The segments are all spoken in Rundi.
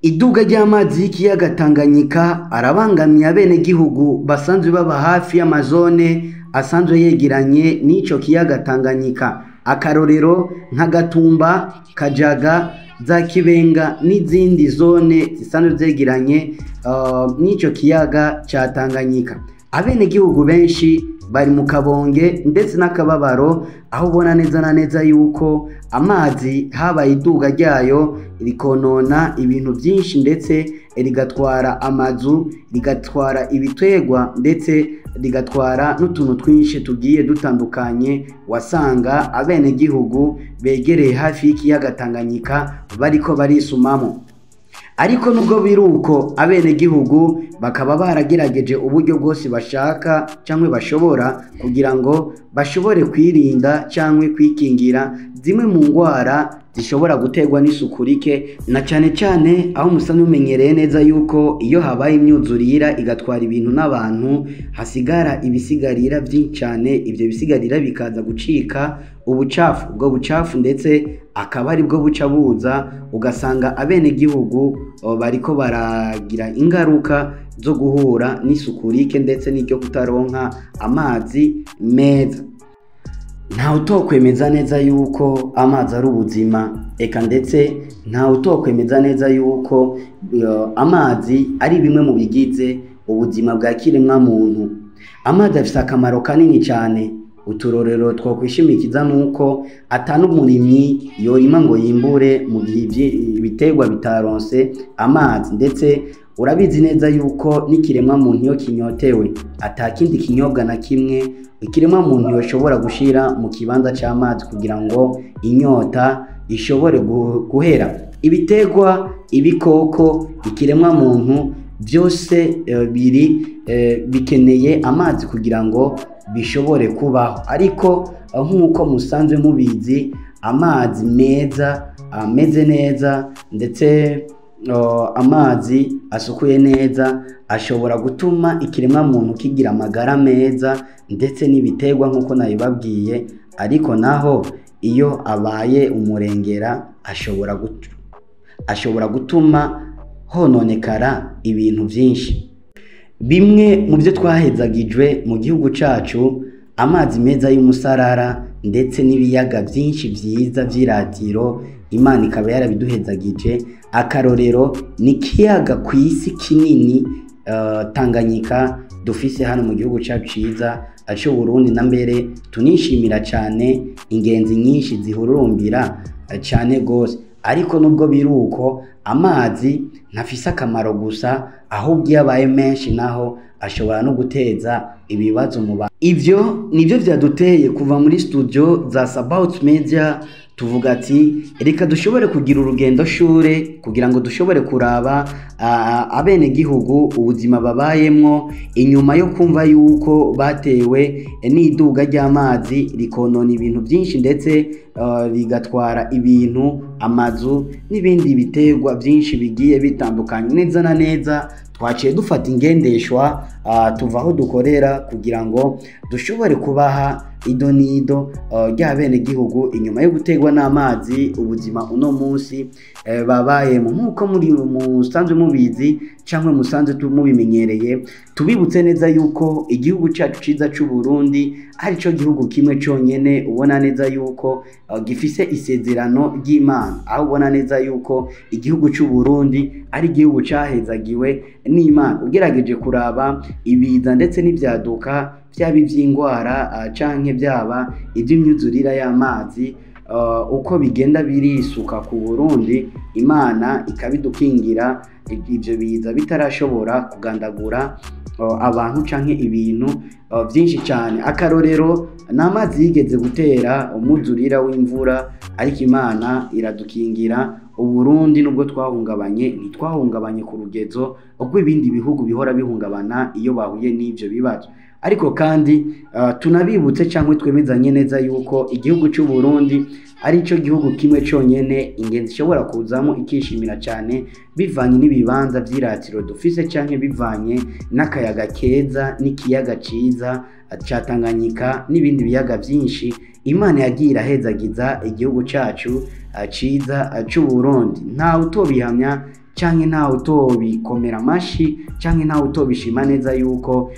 Iduga ry'amazi y'ikiyaga Tanganyika arabangamiye abenegihugu basanzwe baba hafi y'amazone asanzwe yegeranye n'ico kiyaga Tanganyika. Akarorero nka Gatumba, Kajaga, za Kibenga n'izindi zone zisanzwe zegeranye n'ico kiyaga ca Tanganyika. Abenegihugu benshi bari mu kabonge ndetse n'akababaro, aho ubona neza na neza yuko amazi habaye iduga ryayo rikonona ibintu byinshi, ndetse rigatwara amazu, rigatwara ibitegwa, ndetse rigatwara n'utuntu twinshi tugiye dutandukanye. Wasanga abenegihugu begereye hafi y'ikiyaga Tanganyika bariko barisumamo. Ariko nubwo biruko, abenegihugu bakaba baragerageje uburyo bwose bashaka cyangwa bashobora kugira ngo bashobore kwirinda cyangwa kwikingira zimwe mu ndwara zishobora guterwa n'isuku rike, na cyane cyane aho musanzwe mumenyereye neza yuko iyo habaye imyuzurira igatwara ibintu n'abantu, hasigara ibisigarira byinshi cyane. Ibyo bisigarira bikaza gucika ubucafu, ubwo bucafu ndetse akaba aribwo buca buza, ugasanga abenegihugu bariko baragira ingaruka zo guhura n'isuku rike ndetse n'iryo kutaronka amazi meza. Ntawe utokwemeza neza yuko amazi ari ubuzima, eka ndetse ntawe utokwemeza neza yuko amazi ari bimwe mu bigize ubuzima bwa kiremwa muntu. Amazi afise akamaro kanini cyane. Uturorero twokwishimikiza nuko ata n'umurimyi yorima ngo yimbure mu gihe ibiterwa bitaronse amazi, ndetse urabizi neza yuko n'ikiremwa muntu iyo kinyotewe ata kindi kinyobwa na kimwe ikiremwa muntu yoshobora gushira mu kibanza c'amazi kugira ngo inyota ishobore guhera. Ibiterwa, ibikoko, ikiremwa muntu byose biri bikeneye amazi kugira ngo bishobore kubaho. Ariko nk'uko musanzwe mubizi, amazi meza ameze neza ndetse amazi asukuye neza ashobora gutuma ikiremwa muntu kigira amagara meza ndetse n'ibiterwa nk'uko nabibabwiye. Ariko naho iyo abaye umurengera ashobora gutuma hononekara ibintu byinshi. Bimwe mu byo twahezagijwe mu gihugu cacu, amazi meza y'umusarara ndetse n'ibiyaga byinshi byiza vy'iratiro, Imana ikaba yarabiduhezagije. Akarorero ni ikiyaga ku isi kinini Tanganyika dufise hano mu gihugu cacu ciza c'u Burundi, na mbere tunishimira cyane ingenzi nyinshi zihurumbira cyane gose. Ariko nubwo biruko, amazi ntafise akamaro gusa, ahubwo iyo abaye menshi naho ashobora no guteza ibibazo mu bantu. Ivyo nivyo vyaduteye kuva muri studio za Sabaut Media tuvuga ati reka dushobore kugira urugendo shure kugira ngo dushobore kuraba abenegihugu ubuzima babayemwo inyuma yo kumva yuko batewe n'iduga ry'amazi rikonona ibintu byinshi, ndetse rigatwara ibintu, amazu n'ibindi biterwa byinshi bigiye bitandukanye. Neza na neza twaciye dufata ingendeshwa, tuva aho dukorera kugira ngo dushobore kubaha ido n'ido ry'abenegihugu inyuma yo guterwa n'amazi, ubuzima uno munsi babayemo. Nk'uko muri musanzwe mubizi cyangwa musanzwe mubimenyereye, tubibutse neza yuko igihugu cyacu ciza c'u Burundi ari cyo gihugu kimwe cyonyene ubona neza yuko gifise isezerano ry'Imana, aho ubona neza yuko igihugu c'u Burundi ari igihugu cahezagiwe n'Imana. Ugerageje kuraba ibiza ndetse n'ivyaduka, byaba ivy'ingwara canke byaba ivy'imyuzurira y'amazi, uko bigenda birisuka ku Burundi, Imana ikabidukingira ivyo biza bitarashobora kugandagura abantu canke ibintu byinshi cyane. Akarorero ni amazi yigeze gutera umwuzurira w'imvura, ariko Imana iradukingira. Uburundi nubwo twahungabanye, ntitwahungabanye ku rugezo rw'ibindi bihugu bihora bihungabana iyo bahuye n'ivyo bibazo. Ariko kandi tunabibutse cyangwa twemezanye neza yuko igihugu cy'u Burundi ari cyo gihugu kimwe cyonyene ingenzi ishobora kuzamo ikishimira cyane, bivanye n'ibibanza vy'iratiro dufise canke bivanye n'akayaga keza n'ikiyaga ciza ca Tanganyika n'ibindi biyaga byinshi Imana yagiye irahezagiza igihugu cacu ciza c'u Burundi. Ntawe utobihamya canke ntawe utobikomera amashi canke ntawe utobishima neza yuko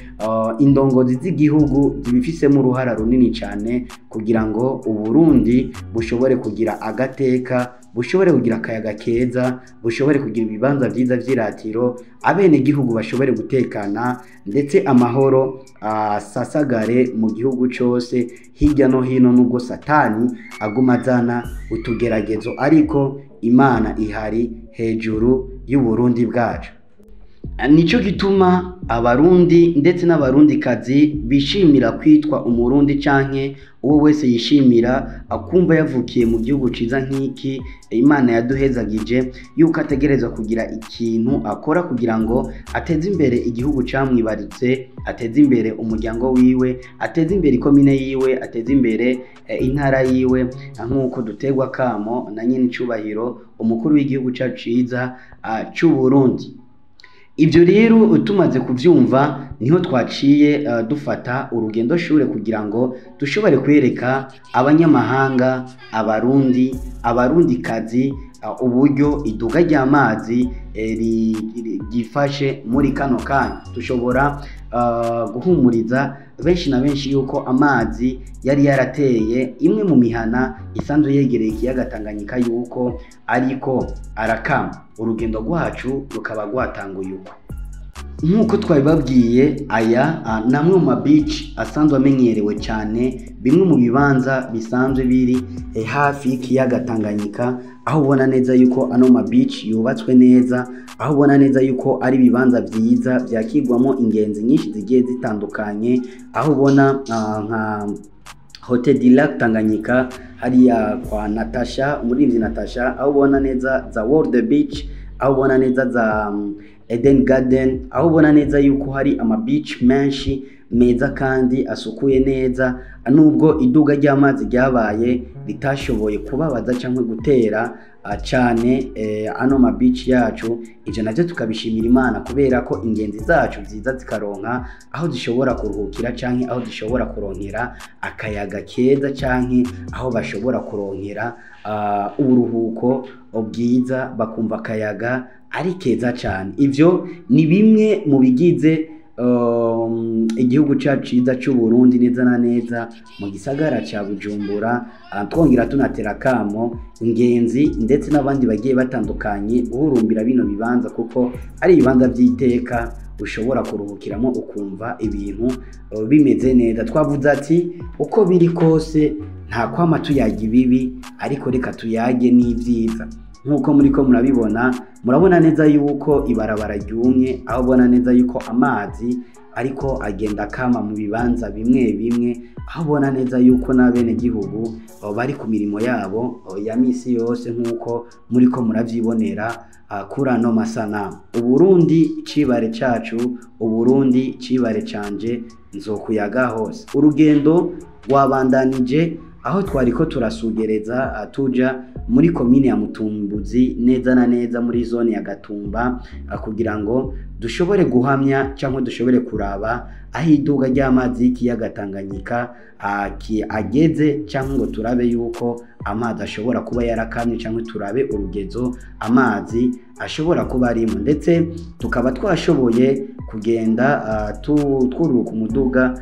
indongozi z'igihugu zibifisemo uruhara runini cyane kugira ngo Uburundi bushobore kugira agateka, bushobore kugira akayaga keza, bushobore kugira ibibanza vyiza vy'iratiro, abenegihugu bashobore gutekana ndetse amahoro asasagare mu gihugu cose hirya no hino, nubwo Satani aguma azana utugeragezo, ariko Imana ihari hejuru y'Uburundi bwacu. Nico gituma Abarundi ndetse n'Abarundikazi bishimira kwitwa Umurundi canke uwo wese yishimira akumva yavukiye mu gihugu ciza nk'iki Imana yaduhezagije, yuko ategerezwa kugira ikintu akora kugira ngo ateze imbere igihugu camwibarutse, ateze imbere umuryango wiwe, ateze imbere ikomine yiwe, ateze imbere intara yiwe, nk'uko dutegwa kamo na nyene icubahiro umukuru w'igihugu cacu ciza c'Uburundi. Ibyo rero tumaze kuvyumva niho twaciye dufata urugendo shure kugira ngo dushobore kwereka abanyamahanga, Abarundi, Abarundikazi uburyo iduga ry'amazi ryifashe muri kano kanya. Dushobora guhumuriza benshi na benshi yuko amazi yari yarateye imwe mu mihana isanzwe yegereye ikiyaga Tanganyika yuko ariko arakama. Urugendo rwacu rukaba rwatanguye uko. Nk'uko twabibabwiye, aya namwe mu mabici asanzwe amenyerewe cyane, bimwe mu bibanza bisanzwe biri hafi y'ikiyaga Tanganyika, aho ubona neza yuko ano mabici yubatswe neza, aho ubona neza yuko ari ibibanza vyiza vyakirwamo ingenzi nyinshi zigiye zitandukanye, aho ubona nka Hotel du Lac Tanganyika hariya kwa Natasha, umuririmbyi Natasha, aho ubona neza za World Beach, aho ubona neza za Eden Garden, aho ubona neza yuko hari ama beach menshi meza kandi asukuye neza, nubwo iduga ry'amazi ryabaye ritashoboye kubabaza cyangwa gutera cyane ano ma beach yacu. Ivyo navyo tukabishimira Imana kubera ko ingenzi zacu ziza zikaronka aho zishobora kuruhukira canke aho zishobora kuronkera akayaga keza canke aho bashobora kuronkera uburuhuko bwiza, bakumva akayaga ari keza cyane. Ivyo ni bimwe mu bigize igihugu cacu ciza c'Uburundi neza na neza mu gisagara ca Bujumbura. Twongera tunatera kamo ingenzi ndetse n'abandi bagiye batandukanye guhurumbira bino bibanza, kuko ari ibibanza vy'iteka ushobora kuruhukiramo ukumva ibintu bimeze neza. Twavuze ati uko biri kose nta kwama tuyaga ibibi, ariko reka tuyage n'ivyiza. Nk'uko muriko murabibona, murabona neza yuko ibarabara ryumye, aho ubona neza yuko amazi ariko agenda akama mu bibanza bimwe bimwe, aho ubona neza yuko n'abenegihugu bari ku mirimo yabo ya misi yose, nk'uko muriko muravyibonera kuri ano masanamu. Uburundi cibare cacu, Uburundi cibare canje, nzokuyaga hose. Urugendo rwabandanije aho twariko turasugereza tuja muri komine ya Mutumbuzi neza na neza muri zone ya Gatumba, kugira ngo dushobore guhamya cyangwa dushobore kuraba aho iduga ry'amazi y'ikiyaga Tanganyika ageze, cyangwa ngo turabe yuko amazi ashobora kuba yarakamye, cyangwa turabe urugezo amazi ashobora kuba arimo. Ndetse tukaba twashoboye kugenda twururuka umuduga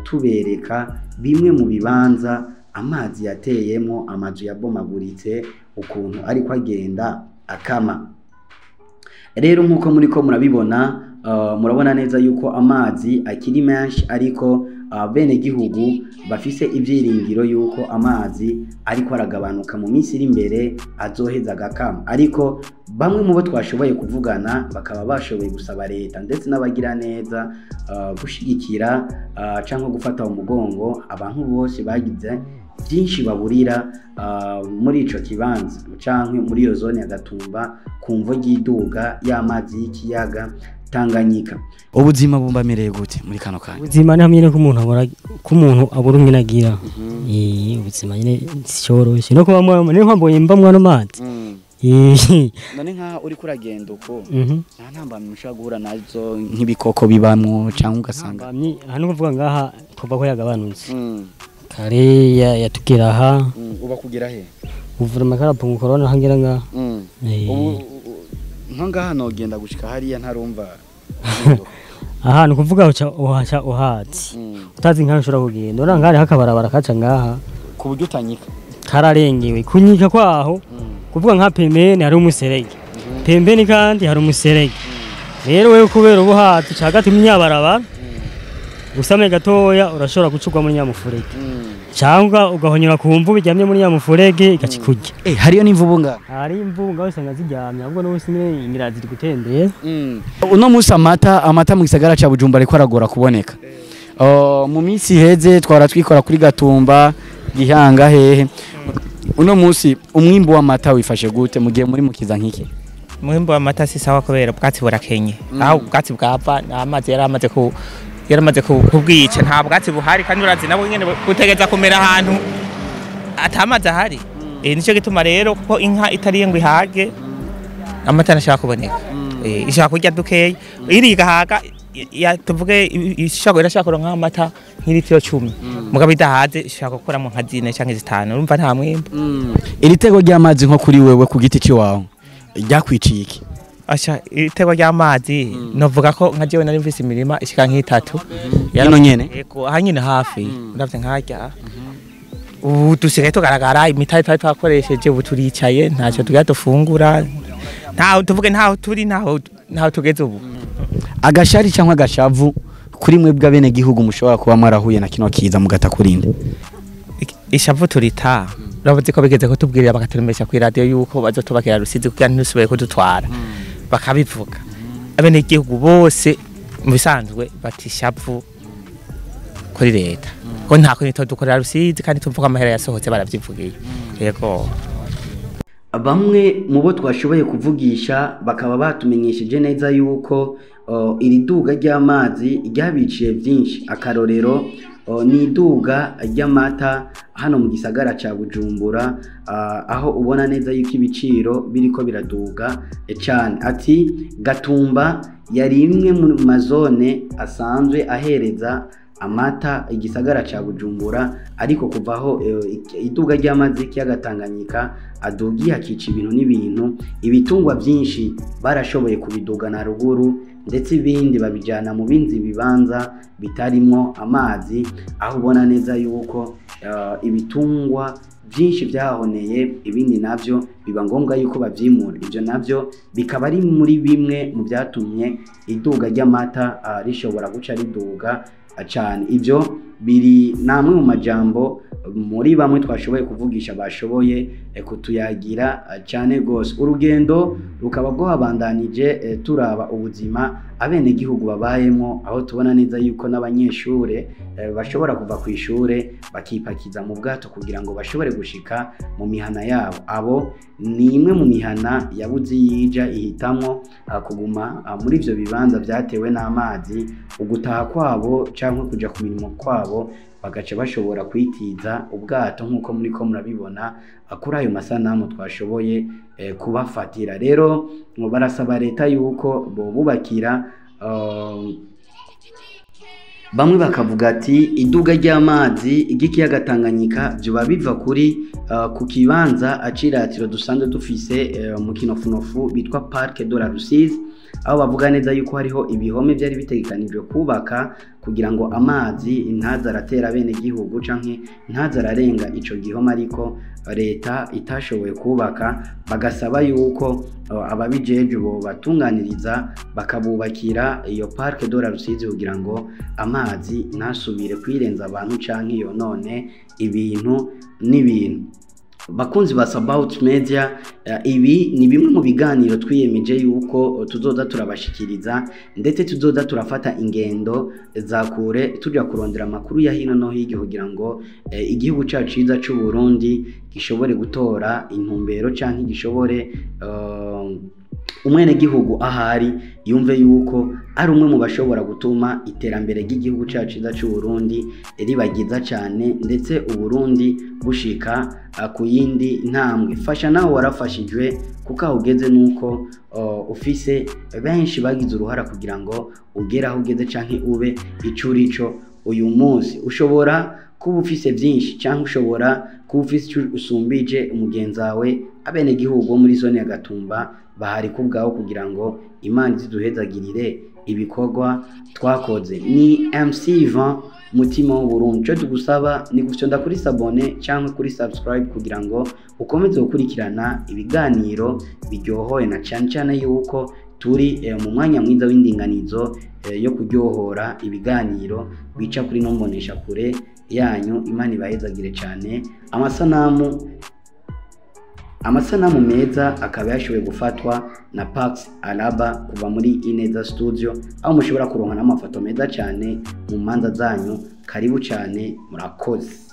tubereka bimwe mu bibanza amazi yateyemo, amazu yabomaguritse, ukuntu ariko agenda akama. Rero nk'uko muriko murabibona, murabona neza yuko amazi akiri menshi, ariko bene gihugu bafise ibyiringiro yuko amazi ariko aragabanuka mu minsi iri imbere azoheza agakama. Ariko bamwe mu bo twashoboye kuvugana bakaba bashoboye gusaba leta ndetse n'abagira neza gushigikira cyangwa gufata umugongo abantu bose bagize byinshi baburira muri ico kibanza canke muri iyo zone ya Gatumba ku mvo ry'iduga y'amazi y'ikiyaga Tanganyika. Ubuzima bumbamereye gute muri kano kanya? Ubuzima ni hamwe k'umuntu abura, k'umuntu abura umwe agira. Ubuzima nyine sicoroshe no kuba mwa niyo mbonye mba mwana mazi. None nka uri kuragenda uko nta ntambamyi ushobora guhura nazo nk'ibikoko bibamwo cyangwa ugasanga ntambamyi hano kuvuga ngaha kuva ko yagabanutse kare yatugera aha. Uba kugera he? Uvura makara pungu corona hangira ngaha. Ubu Nko ngaha nogenda gushika hariya ntarumva. Aha ni kuvuga uca uhaca uhatsi. Utazi nkaho ushobora kugenda. Uranga hari hakabarabara kaca ngaha. Ku buryo utanyika. Kararengewe. Kunyika kwaho kuvuga nka pembeni hari umuserege. Pembeni kandi hari umuserege. Rero wewe kubera ubuhatsi cagati munyabarabara. Usame gatoya urashobora gucurwa muri nyamufurege. Cyangwa ugahonyora ku mvu bijyamye muri nyamufurege igacikurya. Hariyo n'imvubu nga. Hari imvubu ngaho usanga ziryamye ahubwo no usime ingira ziri gutembera. Uno munsi amata mu gisagara ca Bujumbura ariko aragora kuboneka. Mu minsi iheze twara twikora kuri Gatumba, Gihanga hehe. Uno munsi umwimbu w'amata wifashe gute mu gihe muri mukiza nkiki? Umwimbu w'amata si sawa kubera ubwatsi burakenye. Aho ubwatsi bwava amazi yaramaze kubwica nta bwatsi buhari kandi urazi nabo nyene butegeza kumera ahantu atamazi ahari. Nico gituma rero kuko inka itariye ngo ihage amata ntashaka kuboneka. Ishaka kurya dukeya iri igahaga tuvuge ishaka irashaka kuronka amata nk'ilitiro 10 mugabo idahaze ishaka gukuramo nka 4 canke 5 urumva nta mwimbu. Iri tego ry'amazi nko kuri wewe ku giti ciwawe ryakwiciye iki? Asha itego ry'amazi novuga ko nka jewe nari mvise imirima ishika nk'itatu ino nyene yego aha nyene hafi ndavye nkarya ubu dusigaye tugaragara imitari twari twakoresheje ubu turicaye ntacyo tugira dufungura ntaho tuvuge ntaho turi ntaho tugeze ubu. Agashari cyangwa agashavu kuri mwe bw'abene gihugu mushobora kuba mwarahuye na kino kiza mugatakurinde? Ishavu turita uravuze ko bigeze ko tubwirira bakaturemesha ku radio yuko bazotubakira Rusizi kugira ntusubire kudutwara bakabivuga. Abene gihugu bose mu bisanzwe batishavu kuri leta ko nta kuntu dukorera Rusizi kandi tumvuga amahera yasohotse baravyivugiye. Yego bamwe mu bo twashoboye kuvugisha bakaba batumenyesheje neza yuko iri duga ry'amazi ryabiciye byinshi. Akarorero ni iduga ry'amata hano mu gisagara ca Bujumbura, aho ubona neza yuko ibiciro biriko biraduga cyane. Ati Gatumba yari imwe mu mazone asanzwe ahereza amata igisagara ca Bujumbura, ariko kuvaho iduga ry'amazi y'ikiyaga Tanganyika adugiye akica ibintu n'ibintu, ibitungwa byinshi barashoboye kubidugana ruguru ndetse ibindi babijyana mu bindi bibanza bitarimo amazi, aho ubona neza yuko ibitungwa byinshi byahoneye, ibindi navyo biba ngombwa yuko bavyimura. Ivyo navyo bikaba ari muri bimwe mu byatumye iduga ry'amata rishobora guca riduga cyane. Ivyo biri namwe mu majambo muri bamwe twashoboye kuvugisha bashoboye kutuyagira cyane gose. Urugendo rukaba rwabandanije turaba ubuzima abene gihugu babayemo, aho tubona neza yuko n'abanyeshure bashobora kuva ku ishure bakipakiza mu bwato kugira ngo bashobore gushika mu mihana yabo. Abo ni imwe mu mihana yabuze yija ihitamwo kuguma muri ivyo bibanza byatewe n'amazi, ugutaha kwabo canke kuja ku mirimo kwabo bagaca bashobora kwitiza ubwato nk'uko muri ko murabibona kuri ayo masanamu twashoboye kubafatira. Rero barasaba leta yuko bobubakira. Bamwe bakavuga ati iduga ry'amazi ry'ikiyaga Tanganyika vyoba biva kuri ku kibanza aciratiro dusanzwe dufise mu kinofunofu bitwa Parc de la Rusizi, aho bavuga neza yuko hariho ibihome byari bitegekanijwe kubaka kugira ngo amazi ntaza aratera bene gihugu canke ntaza ararenga ico gihome, ariko leta itashoboye kubaka. Bagasaba yuko ababijeje bo batunganiriza bakabubakira iyo Parc de la Rusizi kugira ngo amazi ntasubire kwirenza abantu canke yonone ibintu n'ibintu. Bakunzi ba Sabaut Media, ibi ni bimwe mu biganiro twiyemeje yuko tuzoza turabashikiriza, ndetse tuzoza turafata ingendo za kure tuja kurondera amakuru ya hino no hirya kugira ngo igihugu cacu ciza c'u Burundi gishobore gutora intumbero canke gishobore umwene gihugu ahari yumve yuko ari umwe mu bashobora gutuma iterambere ry'igihugu cacu ciza c'u Burundi ribagiza cyane, ndetse Uburundi bushika ku yindi ntambwe. Fasha nawe warafashijwe kuko aho ugeze nuko ufise benshi bagize uruhara kugira ngo ugere aho ugeze canke ube icurico uyu munsi. Ushobora kuba ufise byinshi cyangwa ushobora kuba ufise icyo usumbije umugenzi wawe. Abene gihugu bo muri zone ya Gatumba Bahari kubwaho kugira ngo Imana iziduhezagirire ibikorwa twakoze. Ni MC Ivan Mutima w'Uburundi. Ico tugusaba ni gufyonda kuri s'abonner cyangwa kuri subscribe kugira ngo ukomeze gukurikirana ibiganiro biryohoye, na cyane cyane yuko turi mu mwanya mwiza w'indinganizo yo kuryohora ibiganiro bica kuri no mbonesha kure yanyu. Imana ibahezagire cyane. Amasanamu meza akaba yashoboye gufatwa na Pax Alaba kuva muri Ineza Studio, aho mushobora kuronka n'amafoto meza cyane mu manza zanyu. Karibu cyane, murakoze.